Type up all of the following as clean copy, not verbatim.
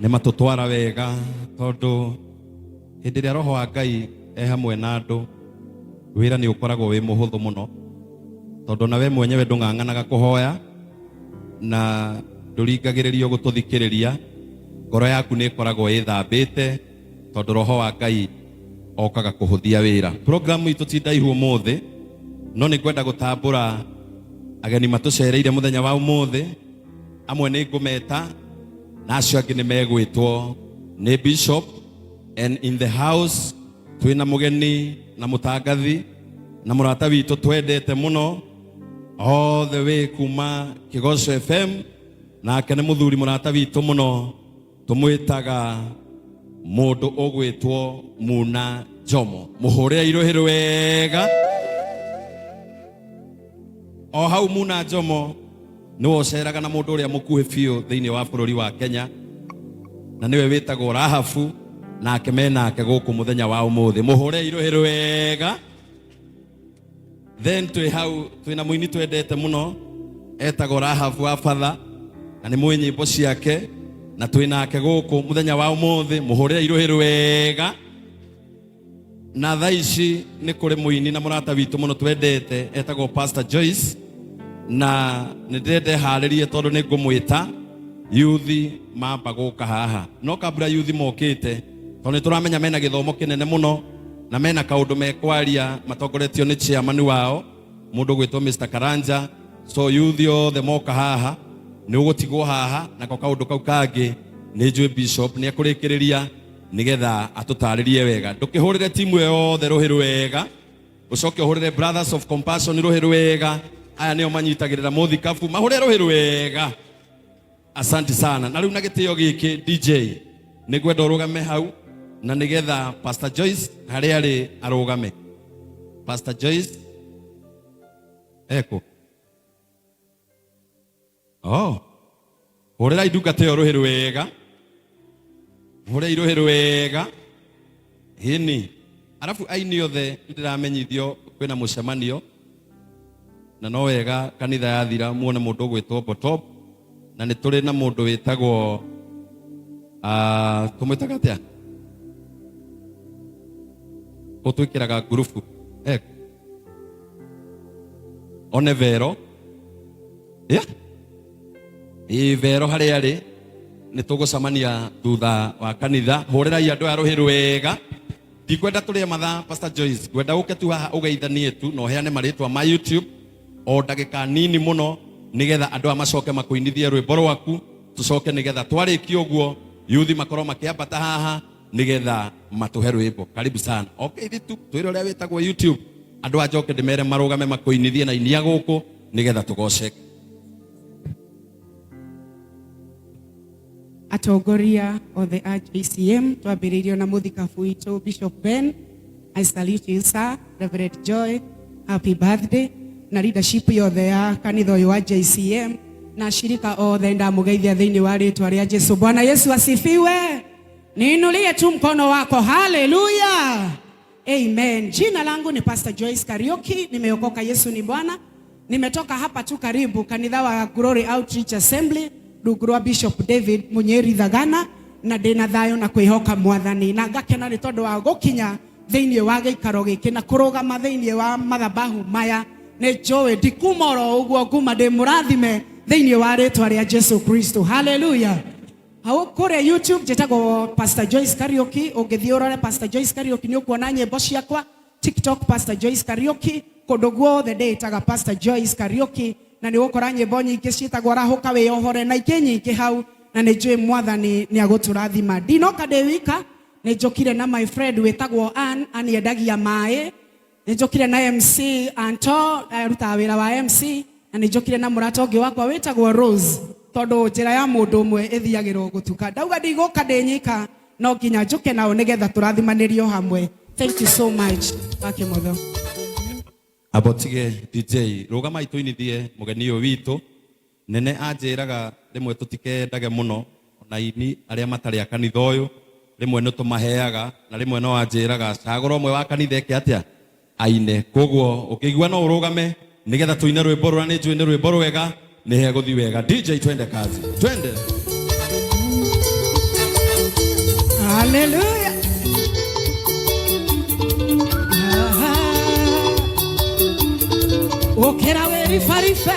Nĩ matũtwara wega tondũ hĩndĩ ĩrĩa roho wa Ngai e hamwe na andũ wĩra nĩ ũkoragwo wĩ mũhũthũ mũno tondũ na we mwenyewe ndũng'ang'anaga kũhoya na ndũringagĩrĩrio gũtũthikĩrĩria ngoro yaku nĩ ĩkoragwo ĩthambĩte tondũ roho wa Ngai okaga kũhũthia wĩra. Programu itũ ti ndaihu ũmũthĩ no nĩ ngwenda gũtambũra ageni matũcereire mũthenya wa ũmũthĩ. Amwe nĩ ngũmeta na acio angĩ nĩ megwĩtwo nĩ bishop. And in the house twĩna mũgeni na mũtangathi na mũrata witũ twendete mũno all the way kuma Kĩgoco FM, nake nĩ mũthuri mũrata witũ mũno tũmwĩtaga mũndũ ũgwĩtwo Muna Njomo. Mũhũrĩre irũhĩ rwega. O hau Muna Njomo nĩwe ũceraga na mũndũ ũrĩa mũkuhĩ biũ thĩinĩ wa bũrũri wa Kenya, na nĩwe wĩtagwo Rahabu, nake menake gũkũ mũthenya wa ũmũthĩ. Mũhũre irũhĩ rwega. Then twĩ hau twĩna mũini twendete mũno etagwo Rahabu wa Batha, na nĩ mũĩ nyĩmbo ciake, na twĩnake gũkũ mũthenya wa ũmũthĩ. Mũhũrĩre irũhĩ rwega. Na thaa ici nĩ kũrĩ mũini na mũrata witũ mũno twendete etagwo Pastor Joyce, na nĩ ndĩrenda harĩrie tondũ nĩ ngũmwĩta yuthi mamba gũka haha. No kabla yuthi mokĩte, tondũ nĩ tũramenya mena gĩthomo kĩnene mũno na mena kaũndũ mekwaria matongoretio nĩ chairman wao mũndũ ũgwĩtwo Mr Karanja. So yuthi othe moka haha nĩ ũgũtigwo haha, nako kaũndũ kau kangĩ nĩ njũĩ bishop nĩ ekũrĩkĩrĩria nigetha atũtarĩrie wega. Ndũkĩhũrĩre timu ĩyo yothe rũhĩ rwega, ũcoke ũhũrĩre Brothers of Compassion rũhĩ rwega. Aya nĩo manyitagĩrĩra mũthikabu, mahũre rũhĩ rwega. Asante sana. Na rĩu na gĩtĩo gĩkĩ DJ nĩ ngwenda ũrũgame hau na nĩgetha Pastor Joyce harĩa arĩ arũgame. Pastor Joyce eko. Oh. Hũrĩrai ndungata ĩyo rũhĩ rwega. Hũrĩrai rũhĩ rwega. Hĩni. Arabu aini othe nĩndĩramenyithio kwĩna mũcemanio na no wega kanitha yathira muone mũndũ ũgwĩtwo Botop, na nĩ tũrĩ na mũndũ wĩtagwo tũmwĩtaga atĩa ũtwĩkĩraga ngurubu one vero yeah. Ĩ vero harĩa arĩ nĩ tũgũcemania thutha wa kanitha. Hũrĩrai andũ aya rũhĩ rwega. Ndikwenda tũrĩe mathaa Pastor Joyce, ngwenda ũke tu haha ũgeithanie tu na ũheane marĩtwa ma YouTube o ndagĩka nini mũno nĩgetha andũ aya macoke makũinithie rwĩmbo rwaku, tũcoke nĩgetha twarĩkia ũguo yuthi makorwo makĩambata haha nĩgetha matũhe rwĩmbo. Karibu sana. Okay, ithi tu twĩre ũrĩa wĩtagwo YouTube, andũ a njoke ndĩmere marũgame makũinithie na inia gũkũ nĩgetha tũgoce. Atongoria othe a JCM twambĩrĩirio na mũthikabu witũ Bishop Ben, I salute you sir. Reverend Joy, happy birthday, na leadership yothe ya kanitha ũyũ wa JCM na ashirika othe ndamũgeithia thĩinĩ wa rĩtwa rĩa Jesu. Bwana Yesu asifiwe. Niinulie tu mkono wako. Haleluya. Amen. Jina langu ni Pastor Joyce Kariuki, nimeokoka, Yesu ni Bwana. Nimetoka hapa tu karibu kanitha wa Glory Outreach Assembly rungu rwa Bishop David Munyeri Thagana, na ndĩna thayũ na kwĩhoka Mwathani na ngakena nĩ tondũ wa gũkinya thĩinĩ wa gĩikaro gĩkĩ na kũrũgama thĩinĩ wa mathabahu maya. Nĩ njũĩ ndikuma oro ũguo, nguma ndĩ mũrathime thĩinĩ wa rĩtwa rĩa Jesu Kristo. Haleluya. Hau kũrĩa YouTube njĩtagwo Pastor Joyce Kariuki. Ũngĩthiĩ ũrore Pastor Joyce Kariuki nĩ ũkuona nyĩmbo ciakwa. TikTok Pastor Joyce Kariuki, kũndũ guothe ndĩĩtaga Pastor Joyce Kariuki, na nĩ ũgũkora nyĩmbo nyingĩ ciĩtagwo Arahũka Wĩyohore na ingĩ nyingĩ hau, na nĩ njũĩ Mwathani nĩ agũtũrathima. Ndinoka ndĩ wika, nĩ njũkire na my friend wĩtagwo Ann. Ann endagia maĩ. Nĩ njũkire na MC Anto, arutaga wĩra wa MC, na nĩ njũkire na mũrata ũngĩ wakwa wĩtagwo Rose, tondũ njĩra ya mũndũ ũmwe ĩthiagĩrwo gũtuka. Ndauga ndigũka ndĩ nyika, no nginya njũke nao nĩgetha tũrathimanĩrio hamwe. Thank you so much. Wakĩmotho. Amba ũtige DJ, rũgamai tũinithie mũgeni ũyũ witũ. Nene anjĩraga rĩmwe tũtikendage mũno ona aini arĩa matarĩ a kanitha ũyũ, rĩmwe nĩ tũmaheaga na rĩmwe no anjĩraga cagũra ũmwe wa kanitha eke atĩa aine. Koguo ũkĩigua no ũrũgame nĩgetha tũine rwĩmbo rũrĩa nĩ njũĩ nĩ rwĩmbo rwega, nĩ hegũthiĩ wega. DJ twende kazi, twende. Haleluya. Aha. Ũkĩra wĩribaribe.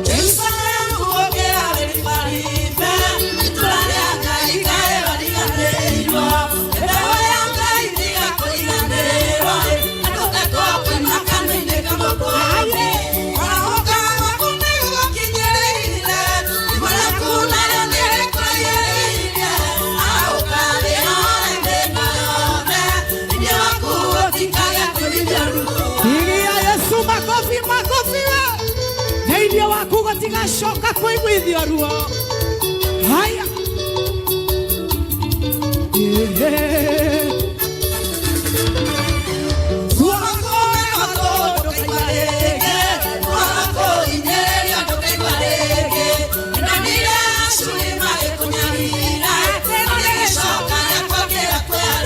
Jerusalemu ũkĩra wĩribaribe, itũũra rĩa Ngai kaĩ wariganĩirwo. Mbeũ ya Ngai tiga kũriganĩrwo, andũ etwo koima kanua-inĩ ka Mũkũũmbi. Kwarahũka gwaku nĩgũgũkinyĩrĩire, igua rĩaku narĩo nĩrĩkũraihĩrĩirie. Arahũka wĩhore mĩena yothe, thĩinĩ waku gũtikagĩa kũiguithio ruo. Pigia Yesu makofi, makofi we. Thĩinĩ waku gũtigacoka kũiguithio ruo. Haya. Yeah.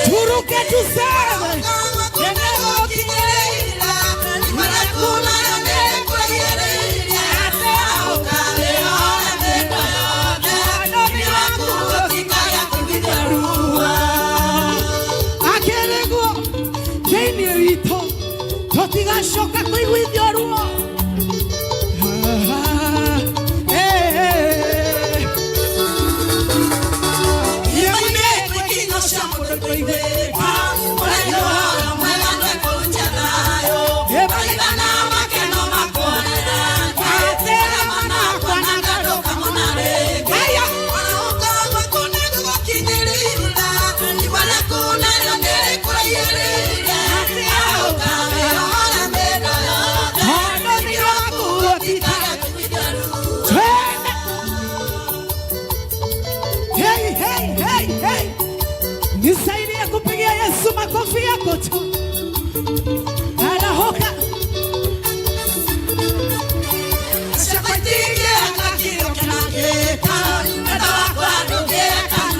Turuke tuseme. Akĩrĩguo thĩinĩ witũ tũtigacoka kũiguithio ruo. Ah, eh, eh. Haya. Tondũ thĩinĩ waku Twende. Hey, hey, hey, hey. Nisaidie kupigia Yesu makofi yako tu. Arahoka.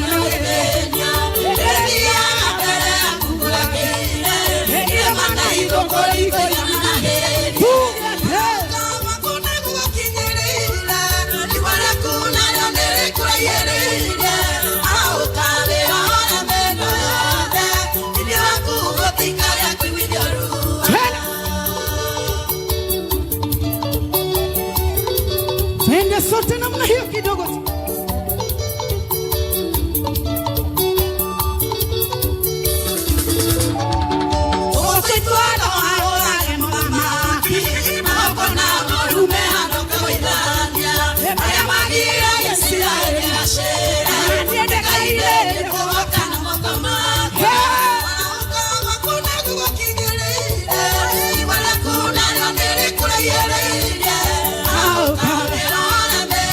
Tuge te. Twende. Twende sote namna hiyo kidogo tu.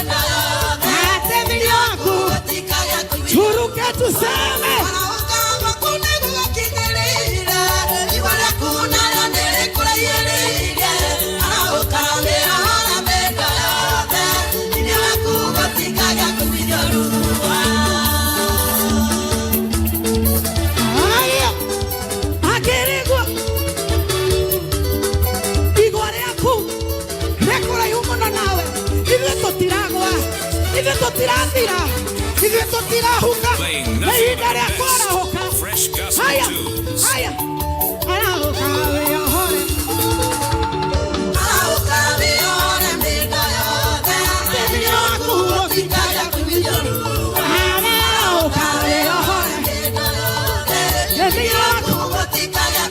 Ate thĩinĩ waku turuke tuseme. Haya. Akĩrĩguo igwa rĩaku rĩ kũraihu mũno nawe. Ithuĩ tũtiragwa, ithuĩ tũtirathira, ithuĩ tũtirahuka. Playing Nĩ nothing ihinda but rĩa the kwarahũka. best. Fresh gospel Haya, tunes. haya. Arahũka wĩohore. Arahũka wĩohore. Thĩinĩ waku.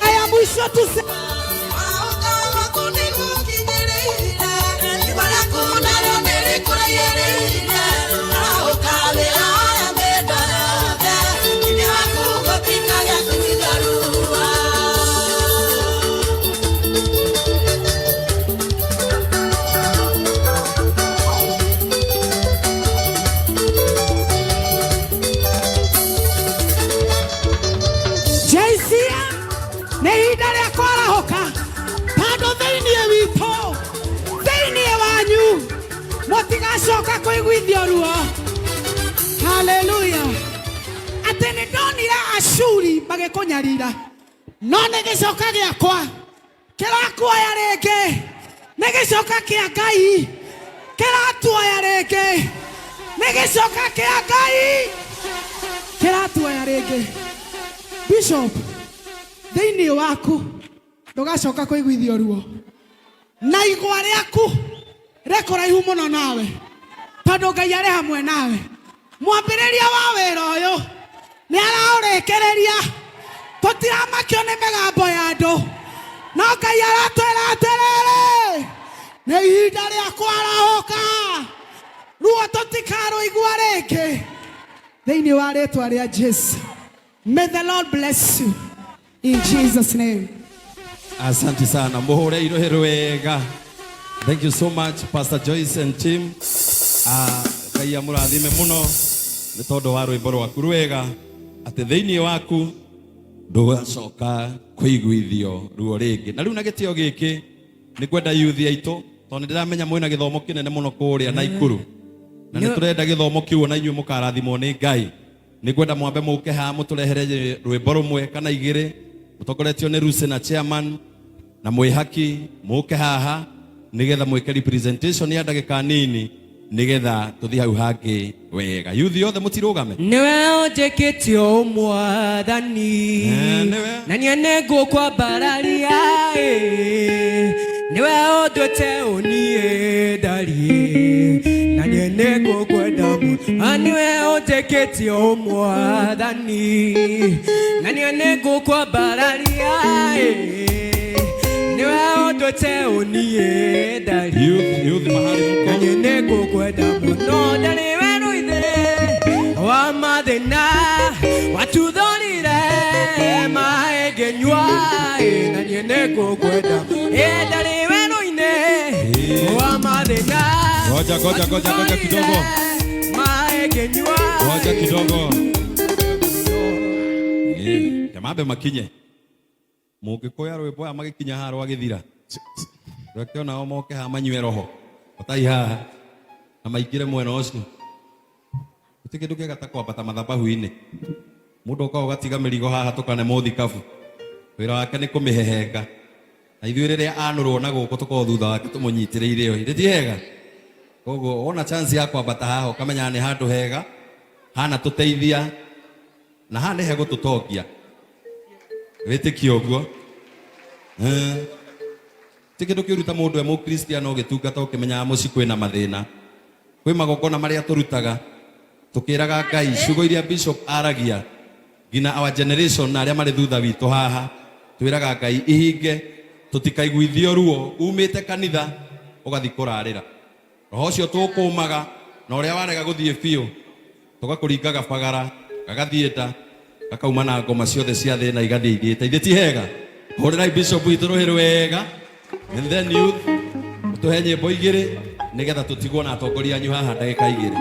Aya mwisho tuse. JCM nĩ ihinda rĩa kwarahũka tondũ thĩinĩ witũ, thĩinĩ wanyu mũtigacoka kũiguithio ruo. Haleluya. Atĩ nĩ ndonire Ashuri magĩkũnyarira, no nĩ gĩcoka gĩakwa kĩrakuoya rĩngĩ, nĩ gĩcoka kĩa Ngai. Kĩratuoya rĩngĩ. Nĩ gĩcoka kĩa Ngai. Kĩratuoya rĩngĩ. Bishop, thĩinĩ waku ndũgacoka kũiguithio ruo. Na igwa rĩaku rĩkũraihu mũno nawe. Tondũ Ngai arĩ hamwe nawe. Mwambĩrĩria wa wĩra ũyũ nĩ araũrĩkĩrĩria. Tũtiramakio nĩ mĩgambo ya andũ. No Ngai aratwĩra atĩrĩrĩ, nĩ ihinda rĩa kwarahũka. Ruo tũtikarũigua rĩngĩ. Thĩinĩ wa rĩtwa rĩa Jesu. May the Lord bless you. In Jesus' name. Asante sana, muhure irohe rwega. Thank you so much, Pastor Joyce and team. Ngai amũrathime mũno nĩ tondũ wa rwĩmbo rwaku rwega atĩ thĩinĩ waku ndũgacoka kũiguithio ruo rĩngĩ. Na rĩu na gĩtĩo gĩkĩ nĩ ngwenda youth aitũ tondũ nĩ ndĩramenya mwĩna gĩthomo kĩnene mũno kũrĩa Naikuru, na nĩ tũrenda gĩthomo kĩu ona inyuĩ mũkarathimwo nĩ Ngai. Nĩ ngwenda mwambe mũke haha mũtũrehere rwĩmbo rũmwe kana igĩrĩ mũtongoretio nĩ Lucy na chairman na mwĩhaki, mũke haha nĩgetha mwĩke representation ya ndagĩka nini nĩgetha tũthiĩ hau hangĩ wega. Youth yothe mũtirũgame. Nĩwe ũnjĩkĩte ũũ Mwathani. Nĩwe. Na niĩ nĩngũkwambararia ĩ. Nĩwe ũnduĩte ũũ niĩ ndariĩ, na niĩ nĩngũkwenda mũno. Ah, nĩwe ũnjĩkĩte ũũ Mwathani, na niĩ nĩngũkwambararia ĩ. Nĩwe ũnduĩte ũũ niĩ ndariĩ, Youth, youth mahali na mko. niĩ nĩngũkwenda mũno. Ndarĩ werũ-inĩ wa mathĩna watuthũrire maĩ ngĩnyua ĩ, na niĩ nĩngũkwenda. Ĩ, ndarĩ werũ-inĩ wa mathĩna. Ngoja, ngoja, ngoja, ngoja kidogo. Maĩ ngĩnyua. Ngoja kidogo. Jamambe makinye. Mũngĩkoya rwĩmbo aya magĩkinya haha rwagĩthira. Reke onao moke haha manyue roho. Otai haha na maingĩre mwena ũcio. Gũtirĩ kĩndũ kĩega ta kwambata mathabahu-inĩ. Mũndũ okaga ũgatiga mĩrigo haha tũkane mũthikabu. Wĩra wake nĩ kũmĩhehenga. Na ithuĩ rĩrĩa anũrwo na gũkũ tũkorwo thutha wake tũmũnyitĩrĩire ũ. Ti hega? Koguo wona chance ya kwambata haha ũkamenya nĩ handũ hega hana tũteithia na haha nĩ hegũtũtongia. Wĩtĩkie ũguo. Ti kĩndũ kĩũru ta mũndũ e mũkristiano ũgĩtungata ũkĩmenyaga mũciĩ kwĩna mathĩna. Kwĩ magongona marĩa tũrutaga tũkĩraga Ngai ciugo iria bishop aragia nginya our generation na arĩa marĩ thutha witũ haha, twĩraga Ngai ihinge tũtikaiguithio ruo umĩte kanitha ũgathiĩ kũrarĩra. Roho ũcio tũkũmaga na ũrĩa warega gũthiĩ biũ tũgakũringaga bagara gagathiĩ nda gakauma na ngoma ciothe cia thĩna igathiĩ ithiĩte. Ithe ti hega? Hũrĩrai bishop witũ rũhĩ rwega. And then youth tũhe nyĩmbo igĩrĩ nĩgetha tũtigwo na atongoria anyu haha ndagĩka igĩrĩ.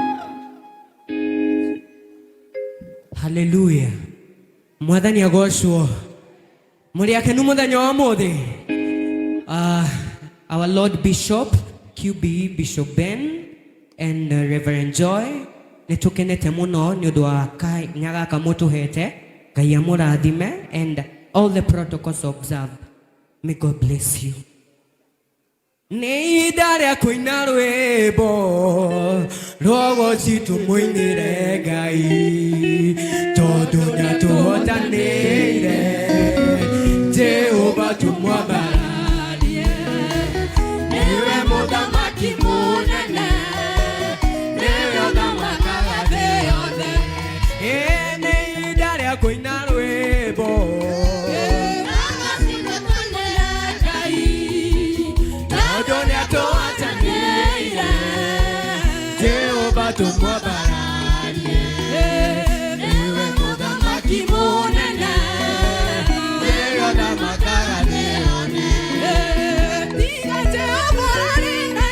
Haleluya. Mwathani agocwo. Mũrĩ akenu mũthenya wa ũmũthĩ. Our Lord Bishop QB Bishop Ben and Reverend Joy nĩ tũkenete mũno nĩ ũndũ wa kanya gaka mũtũhete. Ngai amũrathime and all the protocols observed. May God bless you. Nĩ ihinda rĩa kũina rwĩmbo rwa tũmũinĩre Ngai tondũ nĩatũhotanĩire. Jehova tũmwambararie. Nĩwe mũthamaki mũnene, nĩwe ũthamakaga thĩ yothe. Ĩ, nĩ ihinda rĩa kũina rwĩmbo. Tũinĩre Ngai tondũ nĩatũhotanĩire. Jehova tũmwambararie. Nĩwe mũthamaki mũnene, nĩwe ũthamakaga thĩ yothe. Tiga Jehova arĩ na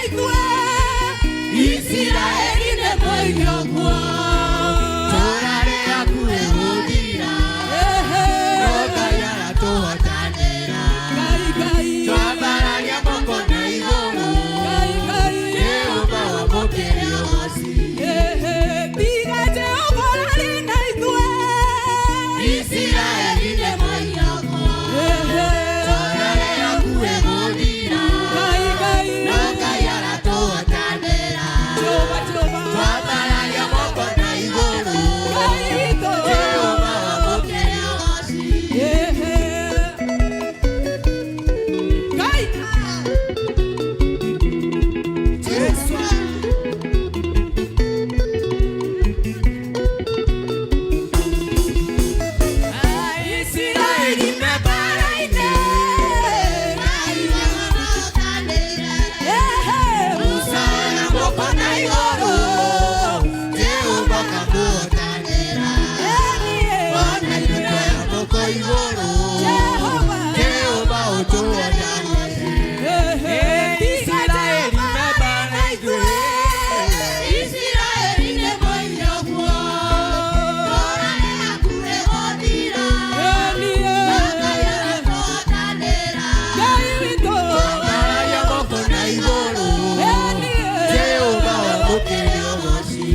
wamũkĩre ũgoci.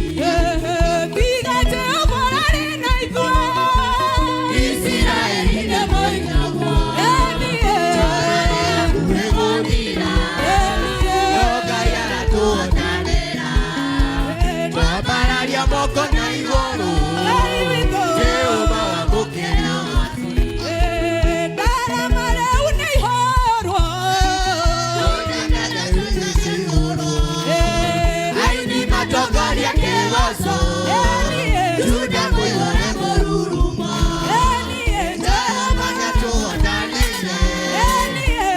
Tiga Jehova arĩ na ithuĩ. Isiraeli nĩ moiga ũguo. Hakuhĩ gũthira. No Ngai aratuotanĩra. Twambararia moko na igũrũ. Jehova wamũkĩre ũgoci. Ndarama rĩu nĩ ihorwo. Aini matongoria kĩgoco. Juda mũihũre mũrurumo. Jehova nĩatũhotanĩire.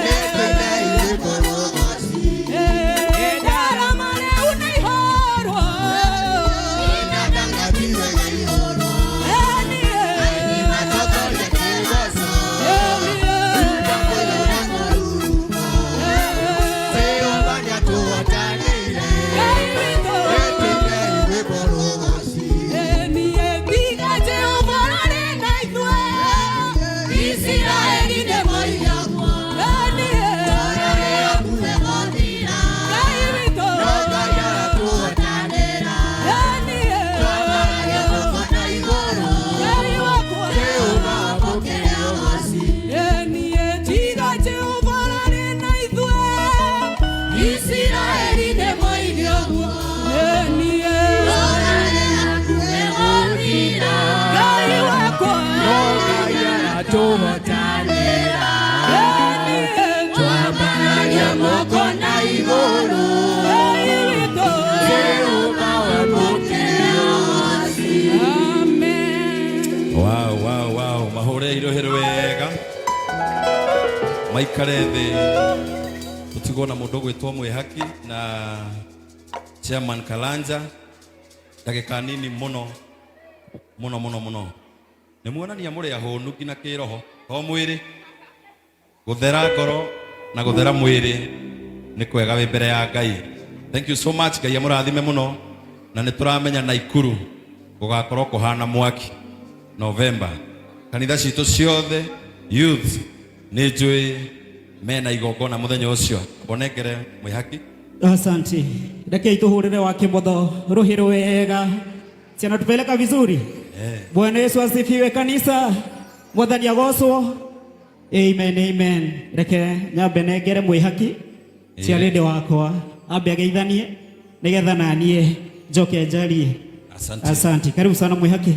Nĩtũinei rwĩmbo rwa ũgoci. Ndarama rĩu nĩ ihorwo. Inanda na igũrũ. Aini matongoria kĩgoco. Juda mũihũre mũrurumo. Jehova nĩatũhotanĩire. Nĩtũinei rwĩmbo rwa ũgoci. Tiga Jehova arĩ na ithuĩ. Isiraeli nĩ moiga ũguo. Hakuhĩ gũthira. No Ngai aratuotanĩra. Twambararia moko na igũrũ. Jehova wamũkĩre ũgoci. Tiga Jehova arĩ na ithuĩ. Isiraeli nĩ moiga ũguo. Rũrarĩ hakuhĩ gũthira. Ngai wakwa. No Ngai aratuotanĩra. Twambararia moko na igũrũ. Ngai witũ. Jehova wamũkĩre ũgoci. Amen. Wow. Mahũre irohĩ wega maikare thĩ tũtigwo na mũndũ ũgwĩtwo Mwĩhaki na Chairman Kalanja ndagĩka nini mũno mũno mũno mũno. Nĩ muonania mũrĩ ahũnu nginya kĩroho to mwĩrĩ. Gũthera ngoro na gũthera mwĩrĩ nĩ kwega wĩ mbere ya Ngai. Thank you so much. Ngai amũrathime mũno, na nĩ tũramenya Naikuru gũgakorwo kũhana mwaki November. Kanitha citũ ciothe youth nĩ njũĩ mena igongona mũthenya ũcio. Mbonengere Mwĩhaki. Asante. Rekei tuhurire wa kimotho ruhi wega. Si anatupeleka vizuri? Eh. Bwana Yesu asifiwe kanisa. Mwathani agocwo. Amen, amen. Reke nyambe nengere Mwĩhaki ciarĩndĩ wakwa ambe ageithanie nigetha nanie njoke njarie. Asante. Asante. Karibu sana Mwĩhaki.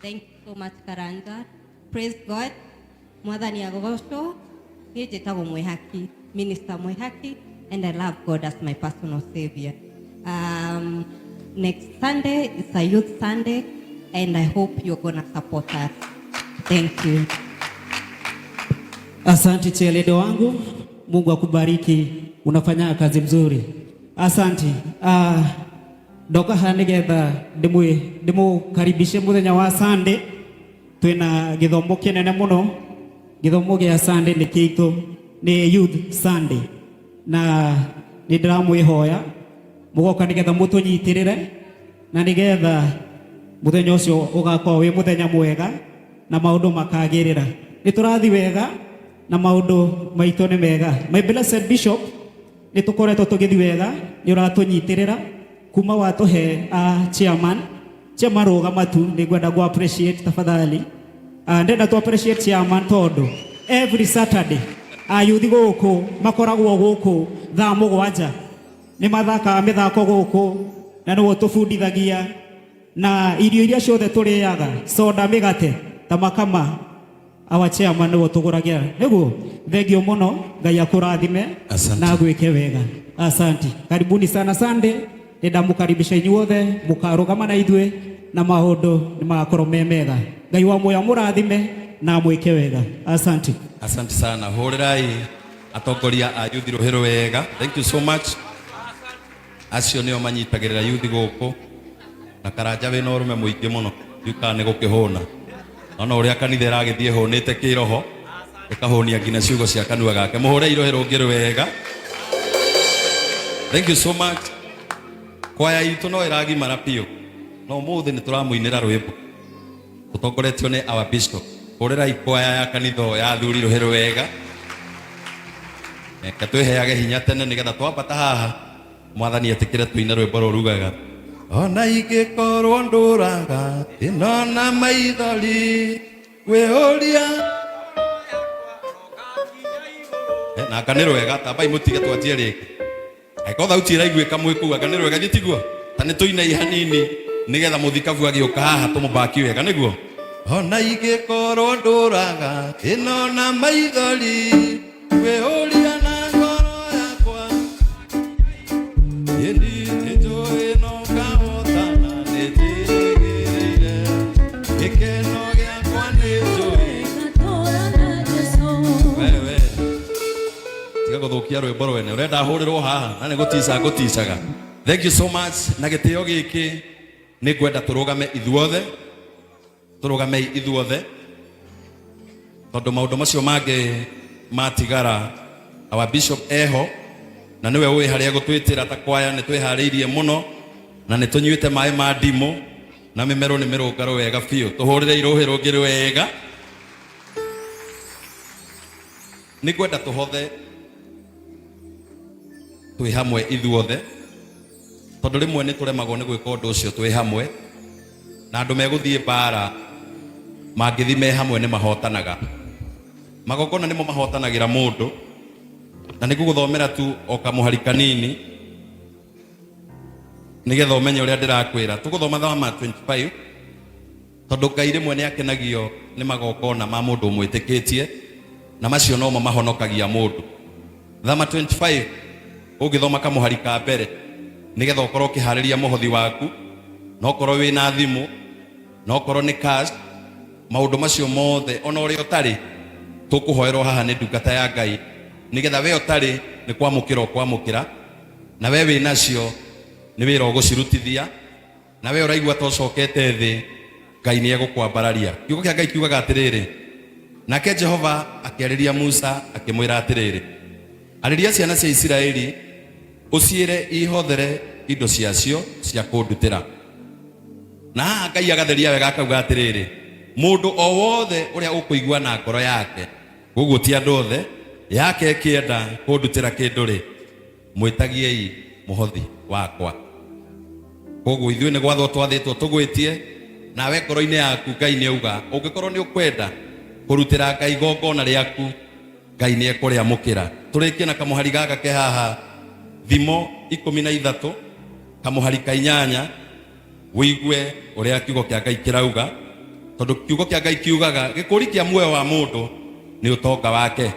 Thank you so much, Karanja. Praise God. Mwathani agocwo. Niĩ njĩtagwo Mwĩhaki, Minister Mwĩhaki, and I love God as my personal savior. Next Sunday is a youth Sunday, and I hope you're gonna support us. Thank you. Asante cheerleader wangu, Mungu akubariki, unafanya kazi mzuri. Asante. Ndoka haha nigetha ndimukaribishe muthenya wa Sunday. Twina githomo kinene muno. Githomo gia Sunday nĩ kĩitũ, nĩ Youth Sunday, na nĩ ndĩramwĩhoya mũgoka nĩgetha mũtũnyitĩrĩre na nĩgetha mũthenya ũcio ũgakorwo wĩ mũthenya mwega na maũndũ makagĩrĩra. Nĩ tũrathi wega na maũndũ maitũ nĩ mega. My blessed bishop, nĩ tũkoretwo tũgĩthi wega, nĩ ũratũnyitĩrĩra kuma watũhe a chairman. Chairman, rũgama tu, nĩ ngwenda gũ appreciate tafadhali. Ndĩrenda tu appreciate chairman tondũ every Saturday ayuthi gũkũ makoragwo gũkũ thaa 7, nĩ mathakaga mĩthako gũkũ na nĩwe tũbundithagia, na irio iria ciothe tũrĩaga, soda, mĩgate, ta makama, our chairman nĩwe tũgũragĩra. Nĩguo thengio mũno, Ngai akũrathime. Asante. Na agwĩke wega. Asante, karibuni sana. Sunday nĩndamũkaribisha inyuothe mũkarũgama na ithuĩ na maũndũ nĩ magakorwo me mega. Ngai wa muoyo amũrathime na amwĩke wega. Asante. Asante sana. Hũrĩrai atongoria a yuthi rũhĩ wega. Thank you so much. Acio nĩo manyitagĩrĩra yuthi gũkũ, na Karanja wĩna ũrũme mũingĩ mũno, ndiũkaga nĩ gũkĩhũna ona ũrĩa kanitha ĩragĩthiĩ hũnĩte kĩroho, ĩkahũnia nginya ciugo cia kanua gake. Mũhũre irohĩ rũngĩ rwega. Thank you so much. Kwaya itũ no ĩragimara biũ, no ũmũthĩ nĩ tũramũinĩra rwĩmbo tũtongoretio nĩ our bishop. Hũrĩrai kwaya ya kanitha ya athuri rũhĩ rwega. Reke twĩheage hinya tene nĩgetha twambata haha mwathani etĩkĩre tũine rwĩmbo rũrugaga ona ingĩkorwo ndũraga ĩno na maithori wĩũria. Na anga nĩ rwega tambai mũtige twanjie rĩngĩ angĩkorwo thauti ĩraiguĩka mwĩ kũu anga nĩ rwega githĩ tiguo ta nĩ tũinei hanini nĩgetha mũthikabu agĩũka haha tũmũbaki wega nĩguo ona ingĩkorwo ndũraga ĩno na maithori wĩũria na ngoro yakwa ĩni nĩnjũĩ no ngahotana nĩnjĩrĩgĩrĩire gĩkeno gĩakwa nĩnjũĩ wewe tiga gũthũkia rwĩmbo rwene ũrenda hũrĩrwo haha na nĩ gũtica ngũticaga. Thank you so much. Na gĩtĩo gĩkĩ nĩ ngwenda tũrũgame ithuothe, tũrũgamei ithuothe tondũ maũndũ macio mangĩ matigara our bishop eho na nĩwe ũĩ harĩa gũtwĩtĩra ta kwaya nĩ twĩharĩirie mũno na nĩ tũnyuĩte maĩ ma ndimũ na mĩmero nĩ mĩrũngarũ wega biũ tũhũrĩre irũhĩ rũngĩ wega. Nĩ ngwenda tũhothe twĩ hamwe ithuothe tondũ rĩmwe nĩ tũremagwo nĩ gwĩka ũndũ ũcio twĩ hamwe na andũ megũthiĩ mbara mangĩthiĩ me hamwe nĩ mahotanaga. Magongona nĩmo mahotanagĩra mũndũ na nĩ ngũgũthomera tu o kamũhari kanini nĩgetha ũmenye ũrĩa ndĩrakwĩra. Tũgũthoma Thama 25 tondũ Ngai rĩmwe nĩ akenagio nĩ magongona ma mũndũ ũmwĩtĩkĩtie na macio nomo mahonokagia mũndũ. Thama 25 ũngĩthoma kamũhari ka mbere nĩgetha ũkorwo ũkĩharĩria mũhothi waku na ũkorwo wĩna thimũ na ũkorwo nĩ cash maũndũ macio mothe ona ũrĩa ũtarĩ tũkũhoerwo haha nĩ ndungata ya Ngai nĩgetha we ũtarĩ nĩ kwamũkĩra ũkwamũkĩra na we wĩ nacio nĩ wĩra ũgũcirutithia na we ũraigua ta ũcokete thĩ Ngai nĩ egũkwambararia. Kiugo kĩa Ngai kiugaga atĩrĩrĩ, nake Jehova akĩarĩria Musa akĩmwĩra atĩrĩrĩ, arĩria ciana cia Isiraeli ũciĩre ihothere indo ciacio cia kũndutĩra. Na haha Ngai agatheria wega akauga atĩrĩrĩ, mũndũ o wothe ũrĩa ũkũigua na ngoro yake, koguo ti andũ othe, yake ĩkĩenda kũndutĩra kĩndũ rĩ, mwĩtagiei mũhothi wakwa. Koguo ithuĩ nĩ gwathwo twathĩtwo tũgwĩtie nawe ngoro-inĩ yaku Ngai nĩ auga ũngĩkorwo nĩ ũkwenda kũrutĩra Ngai igongona rĩaku Ngai nĩ ekũrĩamũkĩra. Tũrĩkie na kamũhari gaka ke haha Thimo 13 kamũhari ka 8 wĩigue ũrĩa kiugo kĩa Ngai kĩrauga tondũ kiugo kĩa Ngai kiugaga gĩkũri kĩa muoyo wa mũndũ nĩ ũtonga wake.